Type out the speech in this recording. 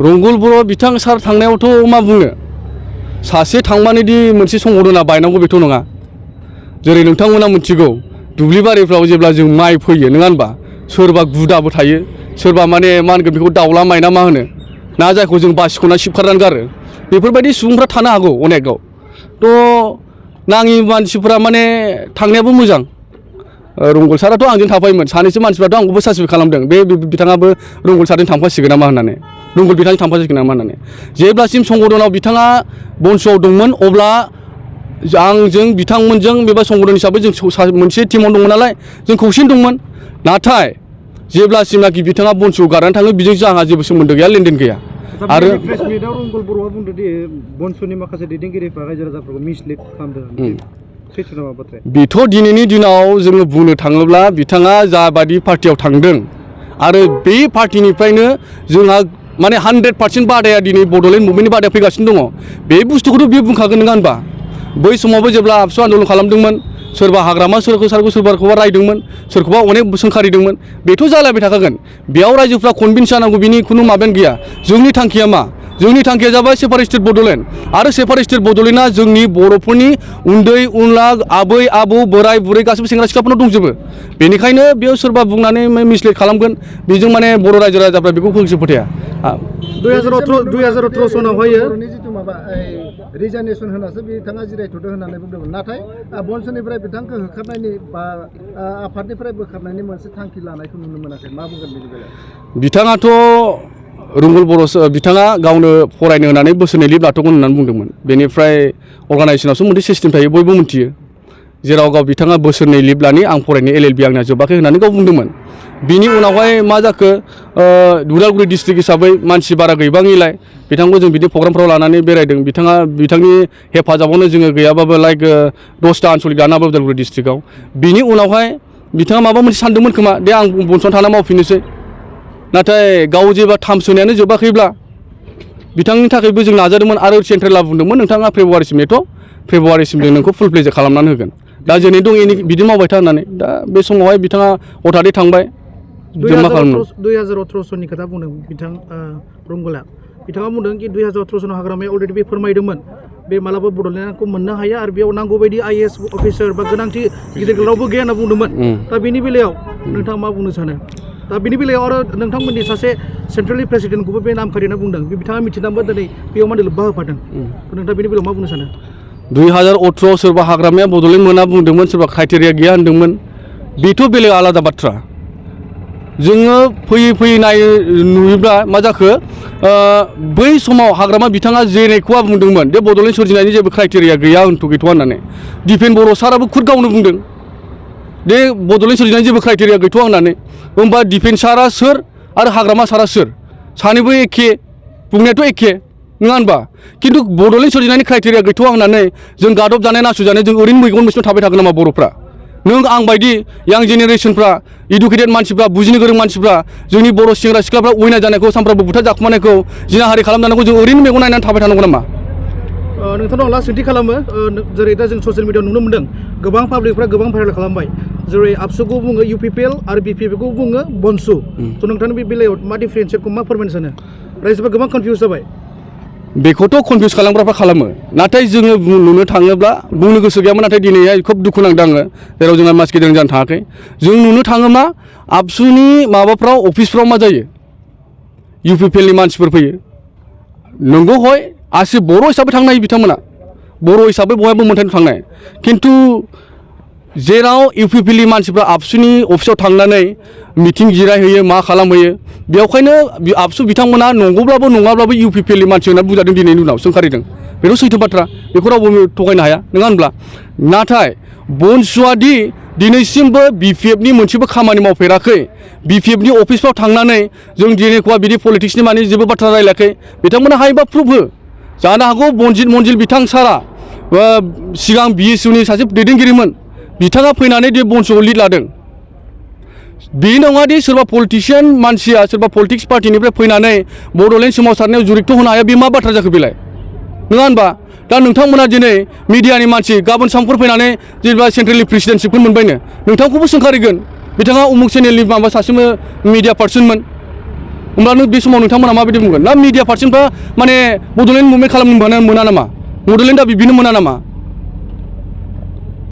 रंगुल बर' बिथां सार थांनायावथ' मा बुंनो सासे थांबानोदि मोनसे संगठना बायनांगौ बेथ' नङा जेरै नोंथांमोना मिथिगौ दुब्लि बारिफ्राव जेब्ला जों माइ फोयो नङा होनबा सोरबा गुदाबो थायो सोरबा माने मा होनगोन बेखौ दाउला माइ ना मा होनो ना जायखौ जों बासिख'ना सिबखारनानै गारो बेफोरबायदि सुबुंफ्रा थानो हागौ अनेकआव थ' नाङि मानसिफ्रा माने थांनायाबो मोजां रंगल साराथ' आंजों थाफायोमोन सानैसो मानसिफ्राथ' आंखौबो सासपेक्ट खालामदों बे बिथाङाबो रंगल सारजों थांफासिगोन नामा होननानै रंगल बिथांजों थांफासिगोन नामा होननानै जेब्लासिम संगठनाव बिथाङा बन्स'आव दंमोन अब्ला आंजों बिथांमोनजों बेबा संगठन हिसाबै जों मोनसे टिमाव दंमोन नालाय जों खौसेनो दंमोन नाथाय जेब्लासिमनाखि बिथाङा बन्स'आव गारनानै थाङो बेजों आंहा जेबो सोमोन्दो गैया लेनदेन गैया आरो प्रेस मिटआव रंगल बर'आ बुंदों दि बन्स'नि माखासे दैदेनगिरिफ्रा रायजो राजाफोरखौ मिसलिड खालामदों सैथो नामा बाथ्राया बेथ' दिनैनि दिनाव जोङो बुंनो थाङोब्ला बिथाङा जाबादि पार्टियाव थांदों आरो बे पार्टिनिफ्रायनो जोंहा माने 100% बादाया दिनै बड'लेण्ड मुभमेन्टनि बादाया फैगासिनो दङ बे बुस्थुखौथ' बियो बुंखागोन नङा होनबा बै समावबो जेब्ला आबसु आन्दलन खालामदोंमोन सोरबा हाग्रामा सोरखौबा रायदोंमोन सोरखौबा अनेक सोंखारिदोंमोन बेथ' जालायबाय थाखागोन बेयाव रायजोफ्रा कनभिन्स जानांगौ बिनि खुनु माबायानो गैया जोंनि थांखिया मा जोंनि थांखिया जाबाय सेपारेट स्टेट बड'लेण्ड आरो सेपारेट स्टेट बड'लेण्डआ जोंनि बर'फोरनि उन्दै उनला आबै आबौ बोराय बुरै गासैबो सेंग्रा सिख्लाफोरनाव दंजोबो बेनिखायनो बेयाव सोरबा बुंनानै मिसलिड खालामगोन बेजों माने बर' रायजो राजाफ्रा बेखौ फोथाया 2018 सनावहाय जिथु माबा रिजार्नेसन होनासो बिथाङा जिरायथ'दों होननानै बुंदोंमोन नाथाय बन्स'निफ्राय बिथांखौ होखारनायनि बा आफादनिफ्राय बोखारनायनि मोनसे थांखि लानायखौ नुनो मोनाखै मा बुंगोन बेनि बेलायाव बिथाङाथ' रंगल बर' बिथाङा गावनो फरायनो होनानै बोसोरनै लिभ लाथ'गोन होननानै बुंदोंमोन बेनिफ्राय अर्गानाइजेसनावसो मोनसे सिस्टेम थायो बयबो मिथियो जेराव गाव बिथाङा बोसोरनै लिभ लानि आं फरायनो LLB आंना जोबाखै होननानै गाव बुंदोंमोन बिनि उनावहाय मा जाखो उदालगुरि डिस्ट्रिक्ट हिसाबै मानसि बारा गैबाङैलाय बिथांखौ जों बिदि प्रग्रामफ्राव लानानै बेरायदों बिथांनि हेफाजाबावनो जोङो गैयाबाबो लाइक 10टा आनसलिक दानो हाबाय उदालगुरि डिस्ट्रिक्टआव बिनि उनावहाय बिथाङा माबा मोनसे सानदोंमोन खोमा दे आं बन्स'आव थाना मावफिननोसै नाथाय गाव जेबा थाम सोनायानो जोबाखैब्ला बिथांनि थाखायबो जों नाजादोंमोन आरो सेन्ट्रेला बुंदोंमोन नोंथाङा फेब्रुवारिसिम नेथ' फेब्रुवारिसिम जों नोंखौ फुल प्लेजे खालामनानै होगोन दा जेनै दं बिदि मावबाय था होननानै दा बे समावहाय बिथाङा हथादै थांबाय 2018 सननि खोथा बुंदों बिथां रंगला बिथाङा बुंदों कि 2018 सनाव हाग्रामाया अलरेडि बे फोरमायदोंमोन बे मालाबा बड'लेण्डखौ मोननो हाया आरो बेयाव नांगौ बायदि IAS अफिसार बा गोनांथि गिदिर गोलावबो गैया होनना बुंदोंमोन दा बेनि बेलायाव नोंथाङा मा बुंनो सानो दा बेनि बेलायाव आरो नोंथांमोननि सासे सेन्ट्रेलनि प्रेसिडेन्टखौबो बे नामखारि होनना बुंदों बिथाङा मिथिनानैबो दिनै बेयाव माने लोब्बा होफादों नोंथाङा बेनि बेलायाव मा बुंनो सानो 2018 सोरबा हाग्रामाया बड'लेण्ड मोना बुंदोंमोन सोरबा क्राइटेरिया गैया होनदोंमोन बेथ' बेलेग आलादा बाथ्रा जोङो फैयै नुयोब्ला मा जाखो बै समाव हाग्रामा बिथाङा जेनेखौआ बुंदोंमोन दे बड'लेण्ड सोरजिनायनि जेबो क्राइटेरिया गैया गैथ'आ होननानै दिपेन बर' साराबो खुद गावनो बुंदों दे बड'लेण्ड सोरजिनायनि जेबो क्राइटेरिया गैथ'आ होननानै होमबा दिपेन सारा सोर आरो हाग्रामा सारा सोर सानैबो एखे बुंनायाथ' एखे नङा होनबा खिन्थु बड'लेण्ड सोरजिनायनि क्राइटेरिया गैथ'आ होननानै जों गादब जानाय नासयजानाय जों ओरैनो मैगं मैसं थाबाय थागोन नामा बर'फ्रा नों आं बायदि यां जेनेरेसनफ्रा इडुकेटेड मानसिफ्रा बुजिनो गोरों मानसिफ्रा जोंनि बर' सेंग्रा सिख्लाफ्रा अयना जानायखौ सानफ्रामबो बुथार जाखुमानायखौ जिनाहारि खालामजानायखौ जों ओरैनो मेगन नायनानै थाबाय थानांगौ नामा नोंथांनाव लास्ट सोंथि खालामो जेरै दा जों ससियेल मिडियाआव नुनो मोन्दों गोबां पाब्लिकफ्रा गोबां भाइरेल खालामबाय जेरै आबसुखौ बुङो UPPL आरो BPP खौ बुङो बन्सु थ' नोंथांनि बे बेलायाव मा डिफारेन्सियेटखौ मा फोरमायनो सानो रायजोफ्रा गोबां कनफिउस जाबाय बेखौथ' कनफिउस खालामग्राफ्रा खालामो नाथाय जोङो नुनो थाङोब्ला बुंनो गोसो गैयामोन नाथाय दिनैहाय खोब दुखु नांदों आङो जेराव जोंहा मास गेदेर जानो थाङाखै जों नुनो थाङो मा आबसुनि माबाफ्राव अफिसफ्राव मा जायो UPPL नि मानसिफोर फैयो नंगौ हय आसि बर' हिसाबै थांनो हायो बिथांमोना बर' हिसाबै बयहाबो मोनथायनो थांनाय खिन्थु जेराव UPPL नि मानसिफ्रा आबसुनि अफिसाव थांनानै मिटिं जिरायहैयो मा खालामहैयो बेवखायनो आबसु बिथांमोना नंगौब्लाबो नङाब्लाबो UPPL नि मानसि होननानै बुंजादों दिनैनि उनाव सोंखारिदों बेथ' सैथो बाथ्रा बेखौ रावबो थगायनो हाया नङा होनब्ला नाथाय बन्सुआदि दिनैसिमबो BPF नि मोनसेबो खामानि मावफेराखै BPF नि अफिसफ्राव थांनानै जों दिनैखौआ बिदि पलिटिक्सनि माने जेबो बाथ्रा रायलायाखै बिथांमोना हायोबा प्रुफ हो जानो हागौ मनजिल बिथां सारा सिगां BSU नि सासे दैदेनगिरिमोन बिथाङा फैनानै दे बन्सुआव लिड लादों बे नङा दि सोरबा पलिटिशियान मानसिया सोरबा पलिटिक्स पार्टिनिफ्राय फैनानै बड'लेण्ड सोमावसारनायाव जुरिक्त होनो हाया बे मा बाथ्रा जाखो बेलाय नङा होनबा दा नोंथांमोना दिनै मिडियानि मानसि गाबोन सामफोर फैनानै जेनेबा सेन्ट्रेलनि प्रेसिडेन्टशिपखौ मोनबायनो नोंथांखौबो सोंखारिगोन बिथाङा उमुक चेनेलनि माबा सासे मिडिया पार्सनमोन होमब्ला बे समाव नोंथांमोना माबायदि बुंगोन ना मिडिया पार्सनफ्रा माने बड'लेण्ड मुभमेन्ट खालामनो मोना नामा बड'लेण्डआ बिब्दिनो मोना नामा